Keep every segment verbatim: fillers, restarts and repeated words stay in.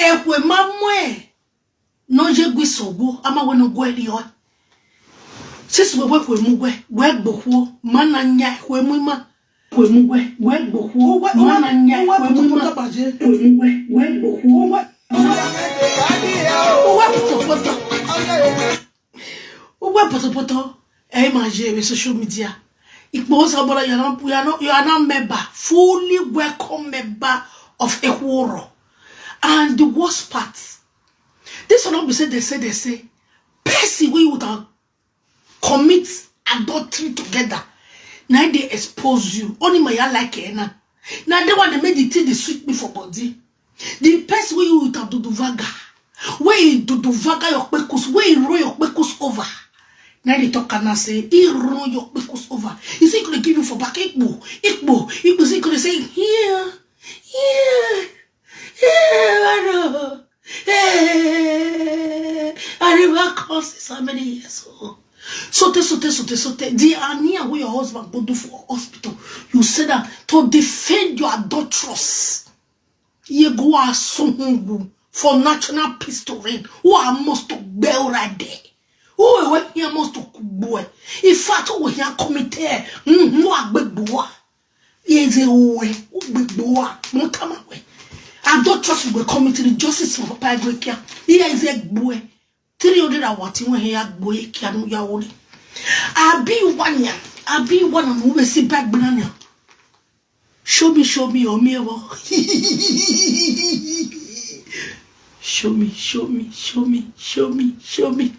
Ekwe ma mwe. No je gwi sogbo, ama we no gwe ri o. Sis we we kwe mu gwe, we gbo kwo, ma na nya kwe mu ma. Kwe mu gwe, we gbo kwo, ma na nya kwe mu ma. Kwe mu gwe, we gbo kwo, we. Uwe poto poto. Uwe poto poto. Eh, ma je we social media. Ikpo osa bora, you are not, you are not, you are not member, fully welcome member of Ehworo. And the worst part, this one not be say they say they say person wey you would have commit adultery together, na dey expose you. Only my ya like it na. Na the one dey make the thing dey sweet me for body. The person wey you would have duduvaga, wey he duduvaga your kpekus, wey he roll your kpekus over. Na dey talk am now say he roll your kpekus over. He say he go dey give you for back, ikpo, ikpo, ikpo. Say he go dey say here, here, here, I know. Hey, I never come since how many years? Oh, sote, sote, sote, sote. The hernia wey your husband go do for hospital, you say that to defend your adulteress. You go asungu for national peace to reign. Who are most to bear right there? Who we here most to boy? In fact, who we here committee? Mm, who are big boy? He is a way. Who big boy? Mutamawe. I don't trust you will commit the justice for Papa Igwe Kia. He is a boy. Three hundred and what you here boy Kia no ya woni. I be one ya. I be one and who will see back banana. Show me, show me, or me ever. Show me, show me, show me, show me, show me.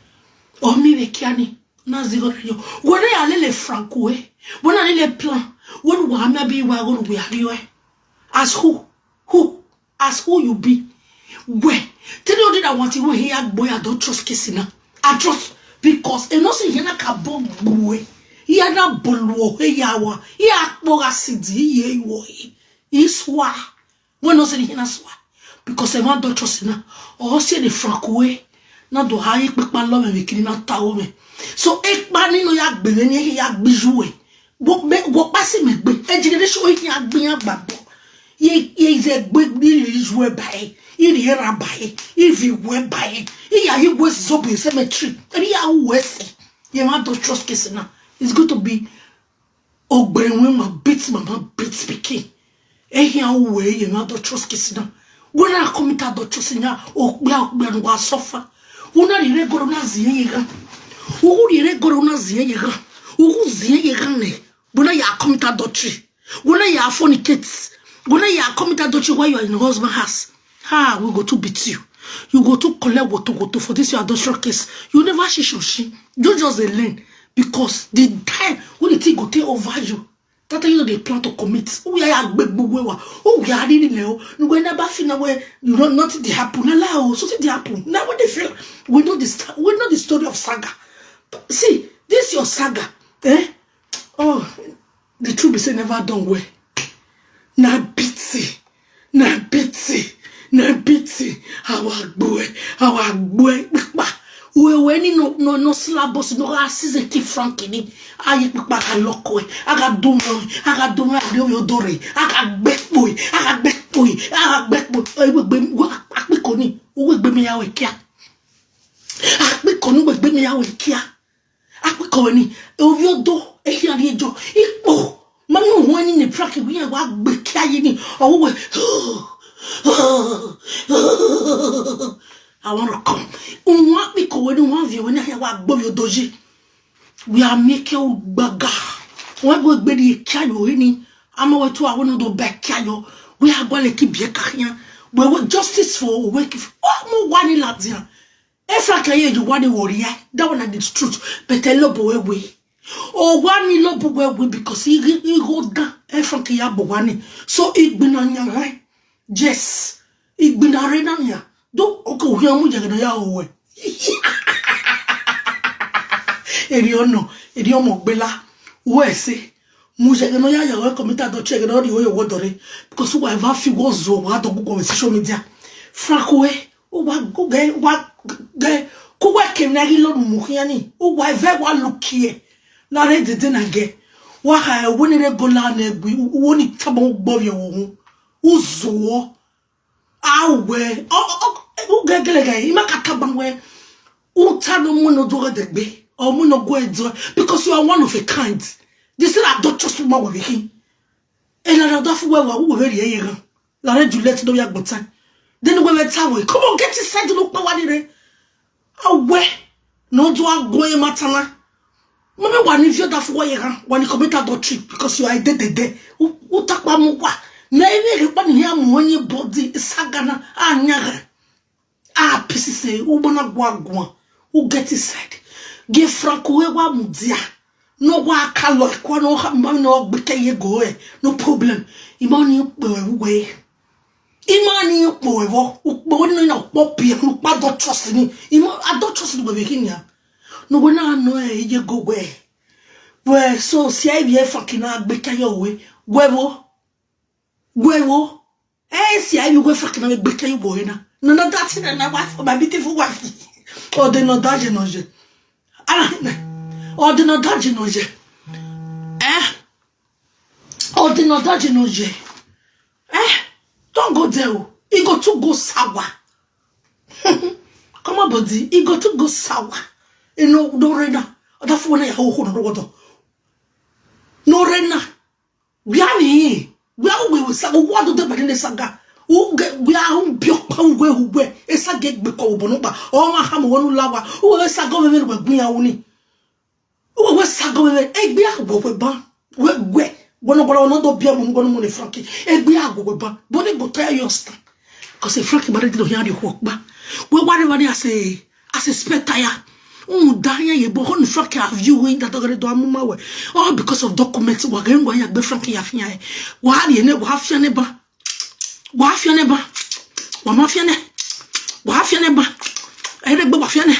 Or me we kiani. Na zero yo. When I lele franco eh. When I lele plan. When wa me be wa go we are you eh. As who? Who? As who you be? Where? Three hundred and what you here boy I don't trust kissing. I trust because e no say here na ka bo boy. Here na bolo he ya wa. Here akpo asidi ye wo. Iswa. When no say here na swa. Because e ma don't trust na. O say the franco eh. Na do ha ikpe pa lo me kiri na tawo me. So e pa ni no ya gbe ni ya gbiju eh. Wo be wo pa si me gbe. E jide de so ya gbe ya gbabo. Ye ye ze gbe ni ri ju e ba e. Iri era ba e. Ivi we ba e. Iya yi we zo be cemetery. Ri ya we se. Ye ma don't trust kissing na. It's going to be Ogberenwe ma beat mama beat pikin. Ehi a uwe ye na do trust kisina. Wona komita do trust nya okpe okpe no wa suffer. Wona rire goro na ziye ye ga. Ugu rire goro na ziye ye ga. Ugu ziye ye ga ne. Wona ya komita do tri. Wona ya fornicate. Wona ya komita do tri while you are in your husband house. Ha, we go to beat you. You go to collect woto woto for this your adultery case. You never shish your shi. You just dey learn because the time when the thing go take over you, that time you no dey plan to commit. Who ya ya gbegbo we wa? Who ya ni ni le o? You go never feel na where you know nothing dey happen. Na la o, something dey happen. Now what they feel? We know the st- we know the story of saga. See, this your saga, eh? Oh, the truth be say never done well. Na pity, na pity, na pity. Our boy, our boy. Wewe ni no no no syllabus no ga size ki frank ni. Aye pipa ka loko e. Aga dun no. Aga dun no de yo dore. Aga gbepo e. Aga gbepo e. Aga gbepo. E we gbe wa api ko ni. O we gbe mi ya we kia. Api ko ni we gbe mi ya we kia. Api ko ni. E o yo do. E ya ri ejo. Ipo. Mami o won ni ni frank wi ya wa gbe kia yi ni. O we. I want to come. Unwa mi ko we ni wan vi we ni ya wa gbo yo doji. We are making gbaga. Wan go gbe ni kia yo ni. Ama we tu awon do be kia yo. We are going to keep ye kahian. We want justice for we ki. Oh, mo wa ni ladia. E frank ye you wa ni wori ya. That one is the truth. But e lo bo we we. O wa ni lo bo we we because he he go down. E frank ya bo wa ni. So igbina nya right. Yes. Igbina re na nya. Do oko wi amu je na ya o we. Eri ono, eri omo gbela. We se. Mu je na ya ya we komita do che na ri o yo wo dore. Because wa va fi wo zo wa do go social media. Frank we, o wa go ge wa ge ko wa ke na ri lo mu hiani. O wa ve wa look here. Na re dede na ge. Wa ha e wo ni re go la na egbi, wo ni tabo gbo ye wo. Uzo. Awe. Ugegelege. Imakata bangwe. Uta no muno do degbe. Or muno go enjoy. Because you are one of a kind. This is a doctor's woman with him. And another fool we were very young. Lare Juliet no ya gbota. Then we were tower. Come on, get inside the look wani re. Awe. No do a go e matana. Mama wani vio da fool we ya. Wani commit adultery because you are dead dead. Utakpa mu wa. Na ime ke pa ni ya mu onye body sagana anyara. Ah, P C C, ubona gwagwa. U get inside. Ge Franco we wa mudia. No wa kalo kwa no ha ma no gbeke ye go e. No problem. Imani pe we. Imani pe we wo. Upo ni na po pi no pa do trust ni. Ima I don't trust the way kinya. No we na no e ye go we. We so si ai bi e fucking na gbeke yo we. We wo. We wo. Eh, si ai bi we fucking na gbeke yo we na. No, no, that's it, na wife, my beautiful wife. Oh, they no daje no je. Ah, oh, they no daje no je. Eh? Oh, they no daje no je. Eh? Don't go there. Oh. He go to go sour. Come on, body. He go to go sour. You know, no rena. That phone ya ho ho no water. No rena. We are me. We are we we sago what do the body saga. Who get we are who be pa we who we. Esa get be ko bono ba. O ma ha mo wonu lawa. Who we sago we we gbiya woni. Who we sago we egbe awo we ba. We we. Bono bono no do bia mo ngono mo ne Frankie. Egbe awo we ba. Boni go tell you stand. Because Frankie married no here the work ba. We whatever they say. As a spare tire. Un danya ye bo hon Frank have you in that other do amuma we. All because of documents wa gen wa ya gbe Frank ya fian. Wa ye ne wa fian ne ba. Wa fian ne ba. Wa ma fian ne. Wa fian ne ba. E de gbe wa fian ne.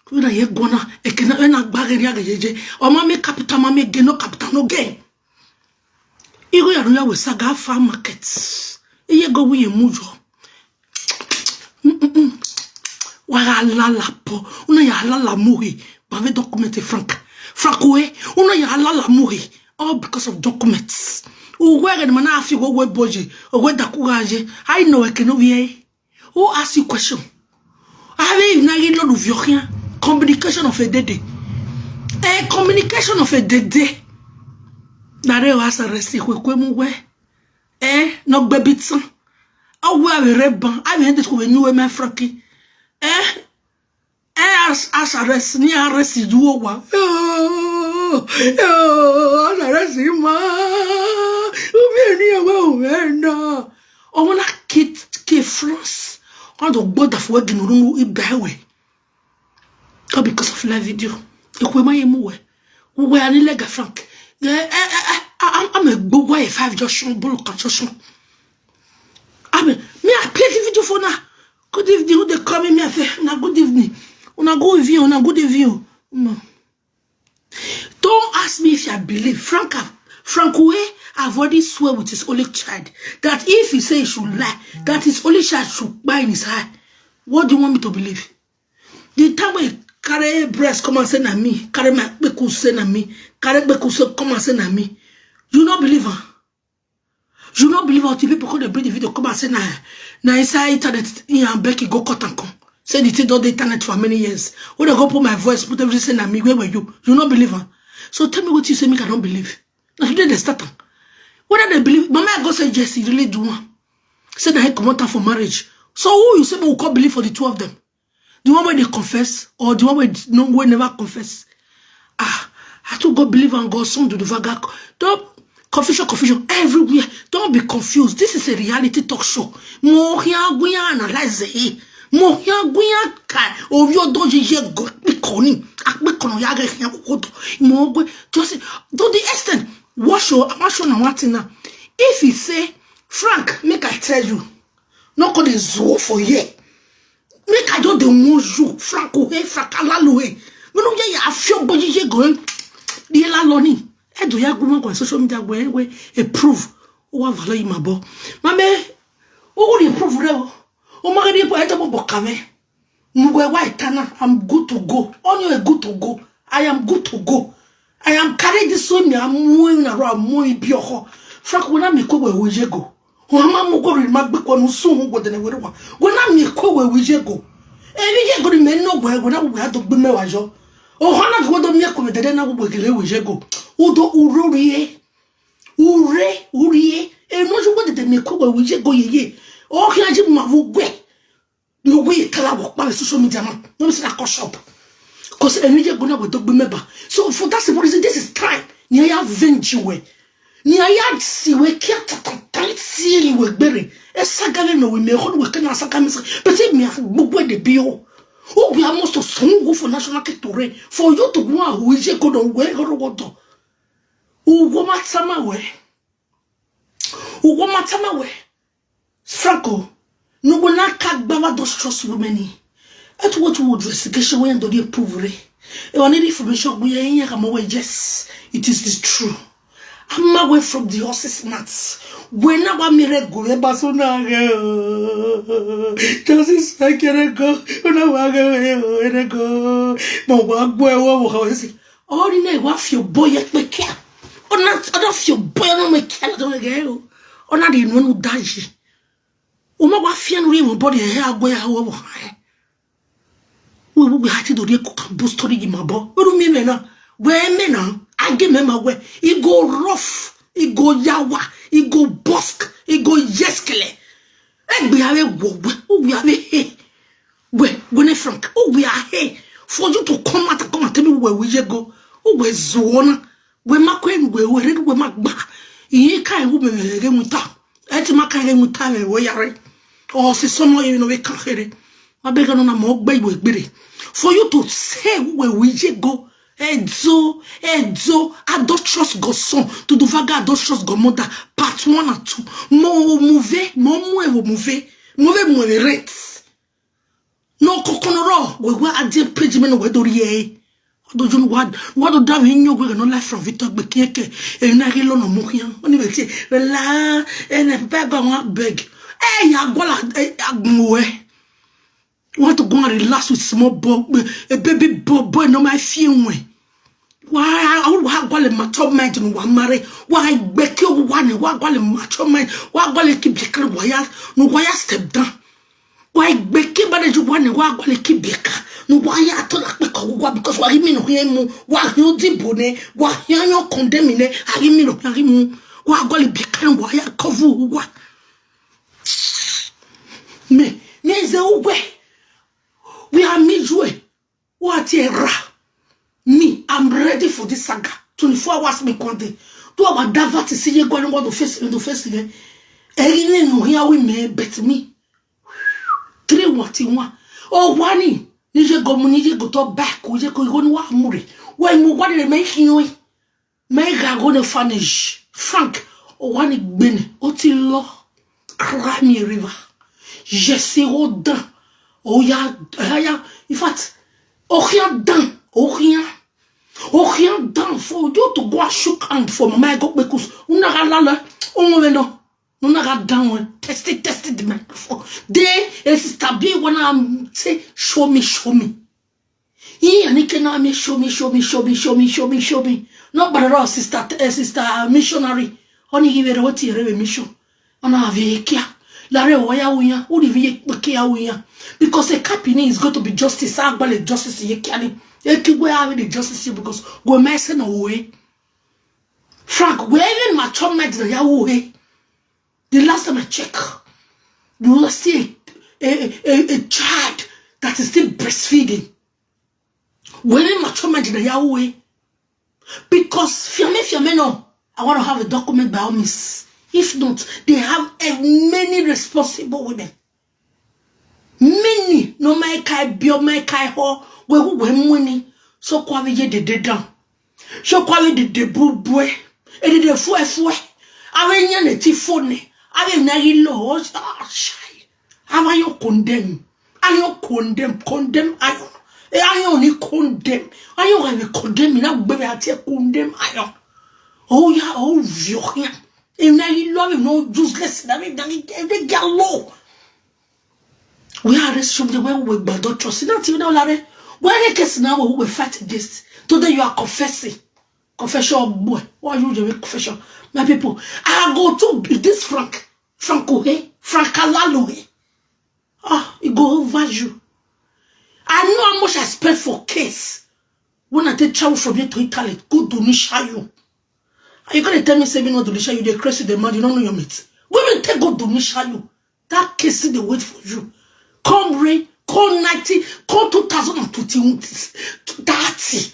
Ku na ye gona e ke na e na gba ge ya ge ye je. O ma me capital ma me ge no capital no gain. Igo ya no ya we saga farm market. Iye go wi ye mu jo. Wa ga lala po. Una ya lala muhi. Ba ve document Frank. Frank we. Una ya lala muhi. All because of documents. Uwe ga mana afi wo we boji. Uwe da ku ga je. I know I can no we. Who ask you question? Ave na ye lo du vio rien. Communication of a dede. Eh, communication of a dede. Na re wa sa resti kwe kwe mu we. Eh, no gbe bitan. Awe ave re ban. Ave nde ko we nyu we my Frankie. Eh? Eh, as as arrest ni arrest you wa. Oh, oh, as arrest ma. Umi ni awe o na. O wona kit ke France. Won do gboda fo we ginu runu ibe we. All because of live video. Ekwe ma ye mu we. We ani lega Frank. Eh, eh, eh, eh, I'm, I'm a gbogbo e five just shon bulu kan just shon. I mean, me, I play the video for now. Good evening, who they call me? Me, I say, na good evening. Una go evening, una good evening. No. Don't ask me if I believe. Frank, Frank Uwe, I've already swear with his only child that if he say he should lie, that his only child should buy in his eye. What do you want me to believe? The time when he carry breast, come and say na me, carry my kpeku say na me, carry kpeku say come and say na me. You not believe her. You not believe how the people come dey bring the video come and say na na inside internet he and Becky go cut and come. Say the thing don dey internet for many years. When they go put my voice, put everything say na me, where were you? You not believe her. So tell me what you say make I don't believe. Na today they start am. Whether they believe, Mama I go say yes, he really do one. Say na he comot am for marriage. So who you say we will call believe for the two of them? The one wey dey confess or the one wey no wey never confess? Ah, I too go believe and God son do the vaga. Don't confusion, confusion everywhere. Don't be confused. This is a reality talk show. Mo hia guya analyze e. Mo hia guya kai. Ovi odo ye go pikoni. Akpe kono ya ge hia kodo. Mo gwe just to the extent. What show? I want show na one thing now. If he say, Frank, make I tell you, no go dey zuo for here. Make I just dey warn you, Franco, hey, Frank Alalo, hey. We no get your afio boy ye go. The la loni. E do ya go on social media go anyway. A proof. O wa valo ima bo. Mame, o go dey proof re o. O ma ga dey po e to bo kame. Mugwe wa itana. I'm good to go. Only a good to go. I am good to go. I am carried this way. Me I'm moving around, moving bioho. Frank, when I make we we go. Wa ma mu go ri ma gbe ko nu sun hu go de ne were wa. Go na mi ko we wi je go. E wi je go ni me no go e go na we a do gbe me wa jo. O ha na go do mi ko we de na we gele wi je go. U do u ro ri e. U re, u ri e. E no ju go de de mi ko we wi je go ye ye. O ki a ji ma wo gbe. No we kala wo pa social media ma. No mi se na ko shop. Cause e wi je go na we do gbe me ba. So for that simple reason, this is time. Ni ya venture we. Ni aya si we kia tata si ni we gbere. E saga me me we me ho we kana saga me sa. But me gbogbo de bi o. O we almost to sun go for national ketore. For you to go a hu ije go do we go go do. U go matama we. U go matama we. Franco, no go na ka gba wa those trust women ni. At what would investigation when do they prove re? E wa need information go ye yin ka mo we, yes, it is the true. I'm away from the horse's mouth. When I want me re go e ba so na ge. Just is like re go. Una wa ge we re go. Mo wa gbo e wo wo ka we si. Ori na wa fi o boy e pe kia. Ona ada fi o boy na me kia la do ge o. Ona di no nu daji. O ma wa fi anu ri mo body e agwe a wo wo. We we hati do de ko kan bo story gi ma bo. Oru mi me na. We me na. Age me ma we. E go rough. E go yawa. E go busk. E go yeskele. Egbe ave wo we. O we ave he. We we ne Frank. O we a he. For you to come out and come and tell me where we je go. O we zuona. We ma ko en we we re we ma gba. Iye ka e wu me me ge muta. E ti ma ka ge muta me we yare. O si so mo e no we ka here. Ma be ga no na mo gbe we gbere. For you to say we we je go. Edzo, edzo, adulterous godson, to the vaga adulterous godmother, part one and two. Mo move, mo move, move, move, move, rate. No kokonoro, we we adie page me no we do rie. What do you want? What do that mean you we no life from Victor Bekeke? E na ge lo no mo hian. Oni be ti la, e na papa go wan beg. E ya gola, e ya gmo e. Want to go and relax with small boy, a baby boy, boy no my feeling. Wa wa gwa le mature mind no wa marry. Wa gbe ki o wa ni wa gwa le mature mind. Wa gwa le ki bi kle wa ya no wa ya step down. Wa gbe ki ba de ju wa ni wa gwa le ki bi ka no wa ya to la pe ko wa because wa mi no he mu wa hi o di bo ne wa hi an yo condemn ne a mi no a mu wa gwa le bi ka no wa ya cover wa. Me me ze ugwe. We are midway. What a ra. Me, I'm ready for this saga. Twenty-four hours me kwande. Do about that vat is ye going what the face in the face again. Eri ne no here we me bet me. Three what in one. Oh wani. Ni je go mu ni je go to back o je ko go ni wa mu re. Wa mu wa de me kiyo. Me ga go ne finish. Frank, o wa ni gbe ni. O ti lo. Cry me a river. Jesse o dan. O ya, ya, in fact, o ya dan. O ya. O ya dan for you to go and shook hand for mama go bekus. Una ga la la. O mo no. Una ga dan we. Test it, test it the microphone. They, eh, sister B wanna say show me, show me. He and he can me show me, show me, show me, show me, show me, show me. No but our sister, eh, sister missionary. Only give it what you mission. Ona avi kia. La re wa ya uya. Uri vi kia uya. Because a captain is going to be justice. Agbale justice ye kiani. E ki we have the justice here because we mess no way. Frank, we even mature mind na ya we. The last time I check, you will see a, a, a, a child that is still breastfeeding. We even mature mind na ya we. Because fiame fiame no, I want to have a document by all means. If not, they have a many responsible women. Many no my kai bio my kai ho we we muni. So kwa we ye de de down. So kwa we de de bu bue. E de de fue fue. Awe nya ne ti fone. Awe na yi lo o shai. Awa yo condemn. Ayo condemn, condemn ayo. E ayo ni condemn. Ayo ga ni condemn na gbe ati condemn ayo. Oh ya, oh vio ya. E na yi lo no useless na me na e de ga lo. We are rest from the way we gbado trust. Nothing now, Larry. Where the case now we fight against? Today you are confessing. Confession boy. Why you doing confession? My people, I go to this Frank. Franco, eh? Franca Lalo, eh? Ah, it go over you. I know how much I spent for case. When I take travel from here to Italy, go Donisha you. And you gonna tell me say me not Donisha you, they crazy the man, you don't know your mate. Women take go Donisha you. That case still dey wait for you. Come rain, come nineteen, come two thousand and twenty-one, thirty.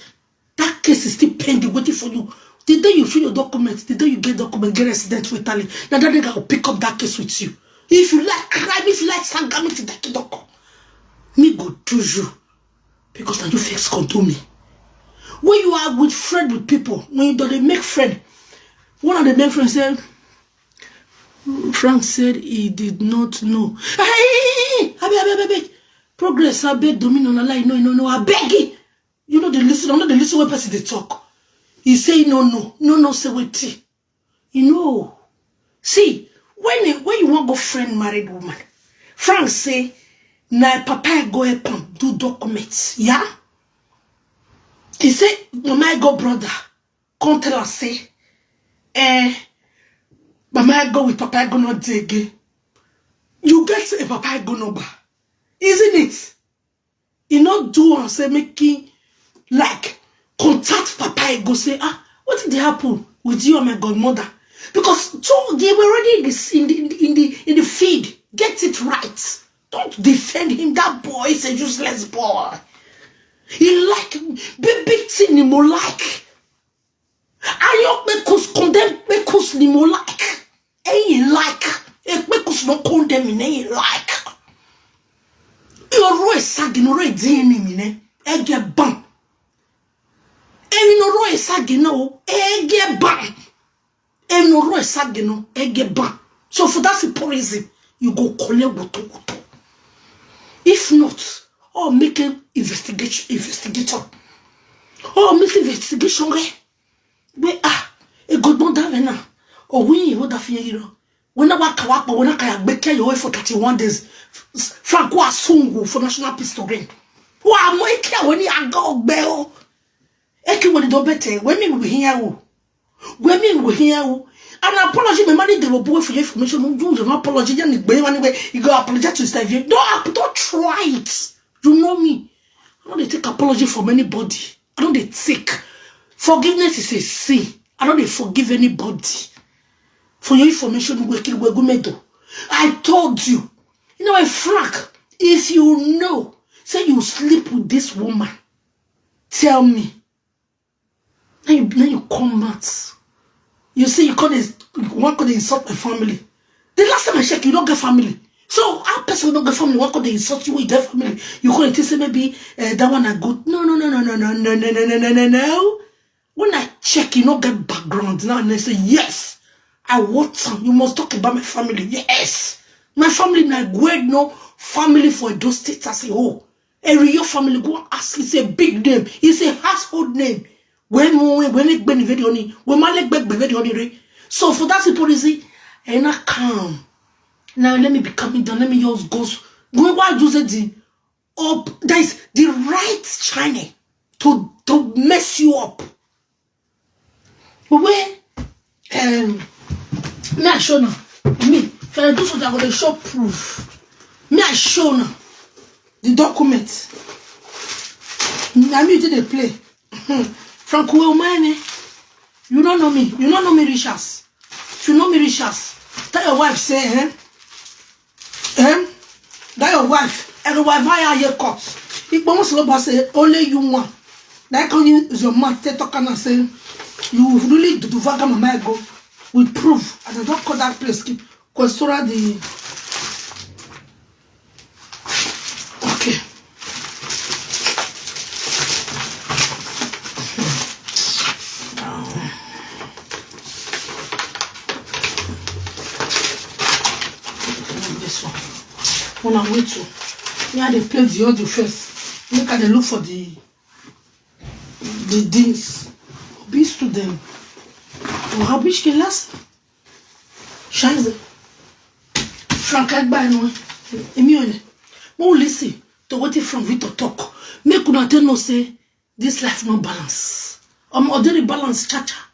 That case is still pending, waiting for you. The day you show your documents, the day you get document, get resident for Italy, now that nigga will pick up that case with you. If you like crime, if you like sagamity, that kidoko, me go do you. Because now you fix control me. When you are with friend with people, when you don't make friend, one of the main friends said, Frank said he did not know. Hey, hey, hey, hey, hey, abeg, abeg, abeg, abeg. Progress, abeg, dominion, Allah, you know, you know, no, I beg you. You know, they listen, I know they listen when person they talk. He say, no, no, no, no, say, wait. You know, see, when, he, when you want go friend married woman, Frank say, na papa I go help am do documents, yeah? He say, mama I go brother, come tell am say, eh, mama I go with papa I go not dey again. You get a papa I go number, isn't it? He not do and say make him, like, contact papa and go say, ah, what did happen with you and my godmother? Because two, they were already in the, in the in the in the field. Get it right. Don't defend him. That boy is a useless boy. He like big big thing he more like. Ayo pekus condemn pekus ni mo like. Eyin like. E pekus no condemn in eyin like. Oro esagi no re di enemy ne. Ege ban. Eyin oro esagi no. Ege ban. Eyin oro esagi no. Ege ban. So for that simple reason, you go collect woto woto. If not, or make an investigation, investigator, or make investigation, eh? Where, ah, a good one down now. Or we would have here, you know. When I walk, walk, but when I can make your way for thirty-one days, Franco Asungu for national peace to reign. Who am I care when I go bail? Eki when it don't better. When me we hear who? When me we hear who? An apology, my money they will boy for your information. You have an apology, you need anyway. You go apologize to Stevie. Don't ap- don't try it. You know me. I don't dey take apology from anybody. I don't dey take. Forgiveness is a sin. I don't dey forgive anybody. For your information, we kill we go medo. I told you. You know, I Frank. If you know, say you sleep with this woman, tell me. Now you now you come out. You say you can't you want to insult my family. The last time I check, you don't get family. So how person don't get family? What could they insult you with their family? You could think say maybe uh, that one are good. No, no, no, no, no, no, no, no, no, no, no, no, no. When I check, you not get background now, and they say yes, I want some. You must talk about my family. Yes, my family na great no family for those states as a whole. Every your family go ask. It's a big name. It's a household name. When when when it been very only when my leg beg very only re. So for that simple reason, and I come now. Let me be coming down. Let me use ghost. Go why use it the up. That is the right channel to to mess you up. But where um me I show now. Me if I do so that I go dey show proof. Me I show now the document. Na me you take dey play. Franco Omani, you don't know me. You don't know me, Richards. If you know me, Richards, tell your wife say, eh, eh, that your wife, and the wife I hear cut. If almost no boss say only you one. Like how you use your mouth to talk and say you really do the vaga my go with proof. And I don't call that place keep Questora the okay. This one. When I wait to, me I dey play the audio first. Make I dey look for the the things. Be to them. Rubbish ke last. Scheiße. Frank Agba no. Emi one. Mo listen to what Frank Victor talk. Make una tell no say this life no balance. Um, or the balance cha cha.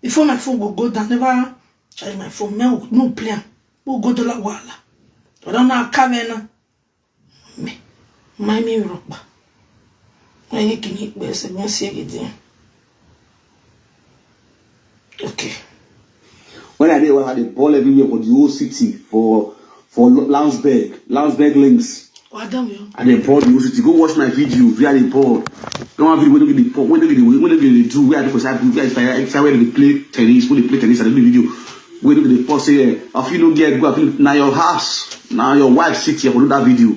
Before my phone go go down, never charge my phone. Me no play am. Ugodola wala. Wadona kavena. Me. My me ropa. Onye kini kpese me sie gidi. Okay. When I dey work, I dey ball everywhere for the whole city, for for Landsberg, Landsberg links. Wadam yo. I dey ball the whole city. Go watch my video where I dey ball. No one video wey no dey ball, wey no dey, wey no dey do, where I dey for side, where I dey, where I dey play tennis, wey dey play tennis, I dey do video. Wey no dey ball, say, eh, if you no get go, I feel na your house, na your wife sit here for do that video.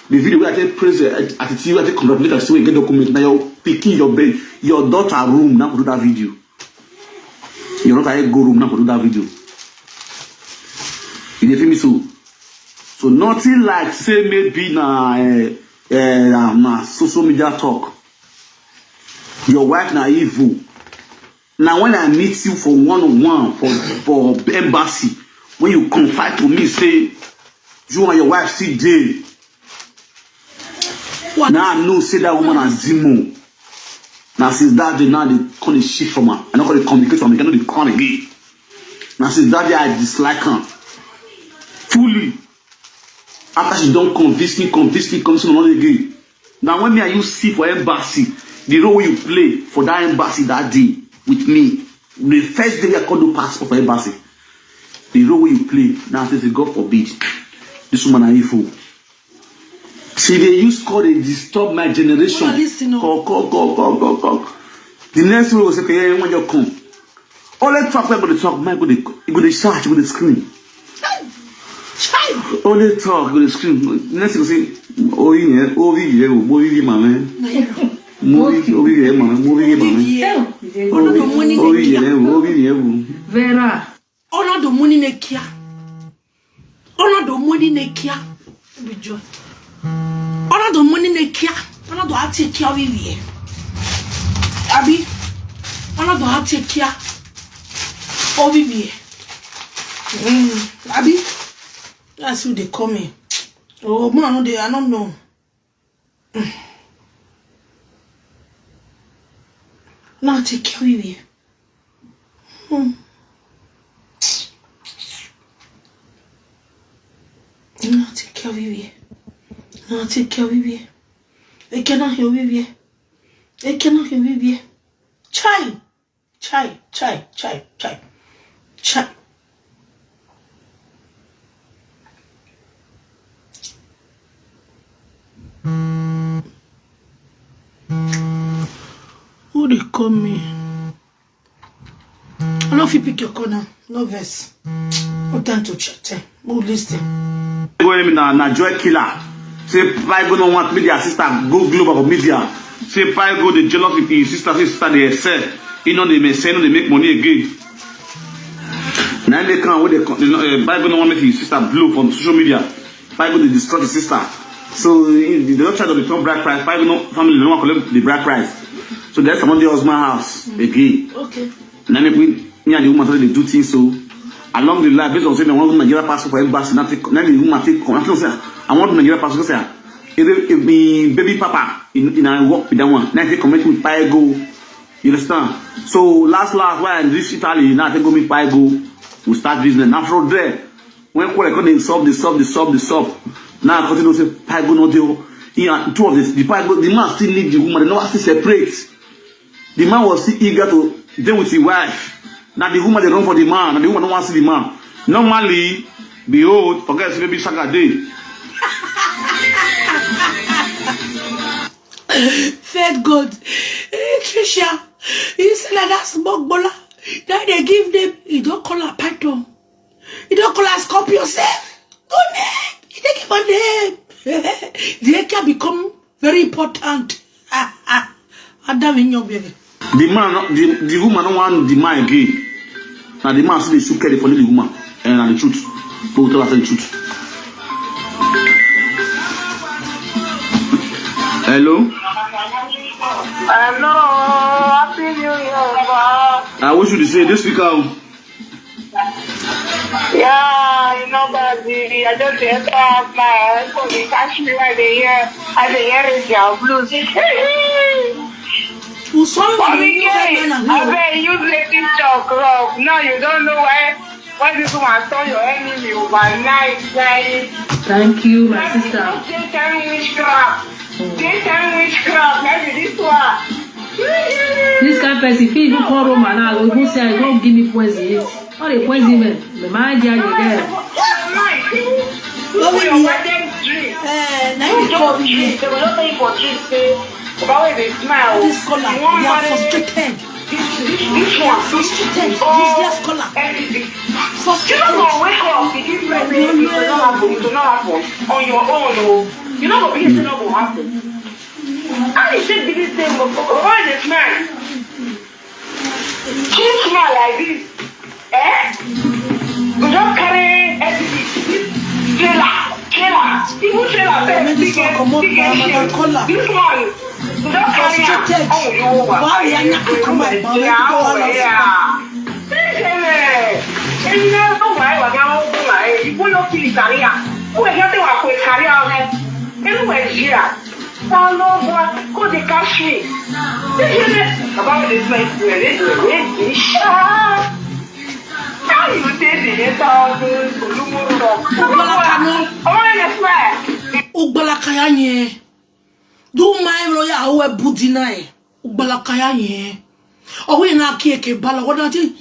The video where I take praise, eh, attitude, I take congratulate, I say, "Get document." Now your picking your bed, your daughter room, now go do that video. Your daughter go room, now go do that video. You dey feel me so? So nothing like say maybe na, eh, eh, na, na social media talk. Your wife na evil. Now when I meet you for one on one for, for embassy, when you confide to me, say you and your wife see day. What? Now I know say that woman na demon. Now since that day, now they call the shit from her. I no call the communicate from her. I no dey come again. Now since that day, I dislike her fully. After she don convince me, convince me, convince me, not again. Now when me and you see for embassy, the role wey you play for that embassy that day with me, the first day wey I come do passport for embassy, the role wey you play, now I say, say, "God forbid, this woman na evil." She dey use call dey disturb my generation. Una listen o. Call, call, call, call, call, call. The next thing wey go say, "Okay, yeah, when you come." Only talk wey go dey talk, man go dey, e go dey shout, e go dey scream. Chai! Only talk, e go dey scream. Next thing go say, "Orí yẹn, orí yẹn o, mo rí yẹn màmá." Na you. "Mo rí, orí yẹn màmá, mo rí yẹn màmá." Yeah. Orí, orí yẹn o, orí yẹn o. Vera. Ona do money ne kia. Ona do money ne kia. Be joy. Ona do money ne kia. Ona do ati kia ovivi e. Abi. Ona do ati kia ovivi e. Mm. Abi. That's who they call me. Oh, man, I don't know. Now take care of you. Hmm. Now take care of you. Now take care of you. I cannot hear you. I cannot hear you. Chai. Chai, chai, chai, chai. Chai. Who dey call me? I no fit pick your call now. No vex. No time to chat. Who listen? Go him na, na joy killer. Say Paigo no want media sister go global for media. Say Paigo dey jealous with his sister, say sister dey excel. He no dey make, say no dey make money again. Na him dey come wey dey come, you know, eh, Paigo no want make his sister blow from social media. Paigo dey destroy his sister. So he, the other child dey turn bride price. Paigo no family no want collect the bride price. So that's another husband house again. Okay. Na make we, me and the woman started to do things so. Along the line, based on say I want Nigeria passport for embassy, now take, now the woman take come. I say, "I want Nigeria passport." Say, "If, if me baby papa in, in a work with that one, now take connect with Paigo." You understand? So last, last, when I reach Italy, now I take go meet Paigo. We start business. Now from there, when quarrel come, they solve, they solve, they solve, they solve. Now I continue to say, "Paigo no dey o." He and two of this, the Paigo, the man still need the woman. They never still separate. The man was still eager to dey with his wife. Now the woman dey run for the man. Now the woman don't want to see the man. Normally, behold, forget say baby saga dey. Thank God. Eh, Trisha, you see like that smoke bola. That they give them, you don't call her python. You don't call her scorpion self. Good name. You take it for name. The can become very important. Adam in your baby. The man, no- the, the woman don't want the man again. Now the man still dey shoot Kelly for the woman. And na the truth. Go tell us the truth. Hello? Hello, happy New Year, Oba. I wish you the same. This week, um, Yeah, you know, but the, I just dey enter house now. So they catch me while they hear, I dey hear it, their blues. Usoma Mommy K, I bet you make TikTok rock. Now you don't know why. Why this woman turn your enemy overnight, guys? Thank you, my sister. Daytime witchcraft. Daytime witchcraft. Maybe this one. This kind person fit even call Roma now. Go even say, "Go give me poison." Eat. All the poison, man. The man dey there. Your wife. Your wife dem drink. Eh, na You you call just me. drink. They will not tell you for drink. Say, Baba, wey dey smile. This color, You wan you are marry frustrated. This, this, this one. Frustrated. Oh, Useless color. everything. You no Frustrated. go wake up, begin pray, say, "It will not happen, it will not happen." On your own, oh. You no go believe say no go happen. How you take believe say, "Oh, oh, dey smile." Too smile like this. Eh? You just carry everything. Trailer, trailer. Even trailer, sef, Make this big, one comot big na shame. Madam Kola. This one, you just carry am. Frustrated. Oh, you over. Why we are not coming by power? Make people all Yeah. This, eh, eh, you know, oh my, my, oh my, you go your kill career. Who will get to work with career, eh? Anyway, yeah. Follow boy, go dey catch me. This is it. About this, like, where is the, where is the shot? How you take the enter all those Olumo talk? Ogbala Kanu. Oh, yes, man. Ugbalaka ya nye. Do my royal awe budina e. Ugbalaka ya nye. Owe na kieke bala wada ti.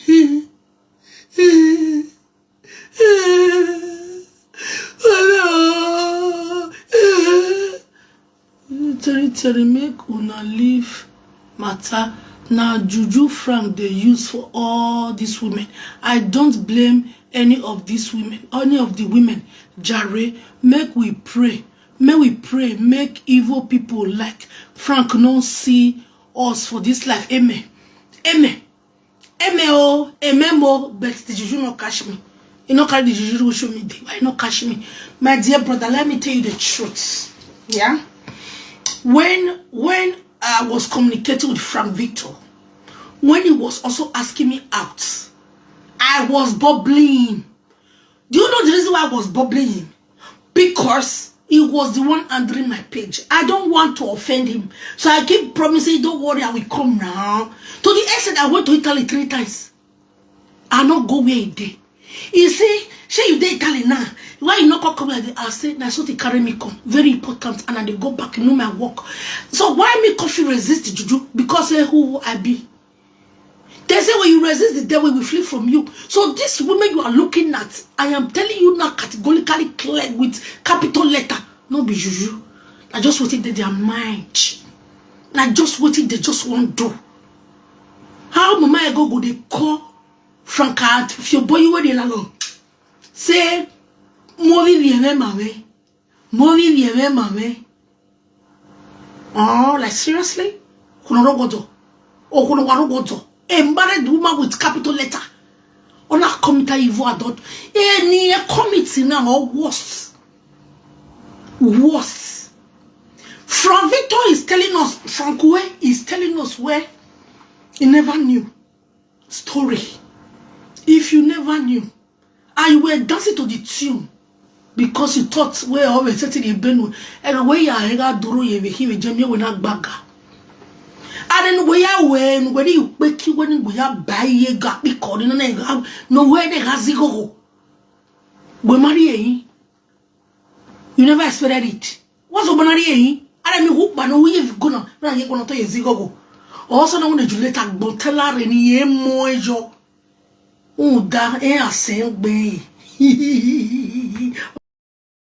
Terry Terry, make una leave matter. Na juju Frank dey use for all these women. I don't blame any of these women, any of the women. Jare, make we pray. Make we pray. Make evil people like Frank no see us for this life. Amen. Amen. Amen oh, amen oh, but the juju no catch me. You no carry the juju go show me. Why you no catch me? My dear brother, let me tell you the truth. Yeah. When when I was communicating with Frank Victor, when he was also asking me out, I was bubbling. Do you know the reason why I was bubbling him? Because he was the one handling my page. I don't want to offend him. So I keep promising, "Don't worry, I will come now." To the extent I went to Italy three times. I not go where he dey. He say, "Shey you dey Italy now? Why you not come come here?" I say, "Na so they carry me come. Very important, and I dey go back, you know my work." So why me coffee resist juju? Because say who I be. They say when you resist the devil, he will flee from you. So these women you are looking at, I am telling you now categorically clear with capital letter. No be juju. I just want it in their mind. I just want it they just won't do. How mama I go go they call Frank out if your boy you where they alone. Say, "Movi viene mame. Movi viene mame." Oh, like seriously? Kunogodo. Oh, kunogodo. A married woman with capital letter. Ona committee evil adult. Any committee now or worse. Worse. Frank Victor is telling us, Frank Uwe is telling us where he never knew. Story. If you never knew, and you were dancing to the tune because you thought where always setting in Benue, and where you are, duro ye we him jam you na gbaga. And then where you when when you quick when we are buy ye got be calling and no where they has go. We marry ye. You never expected it. What's up, Bonari? I mean, who, but no, we have gonna, na ye gonna tell you, Zigogo. Also, no, when you later go tell her any more, yo. Oh, that, eh, I say,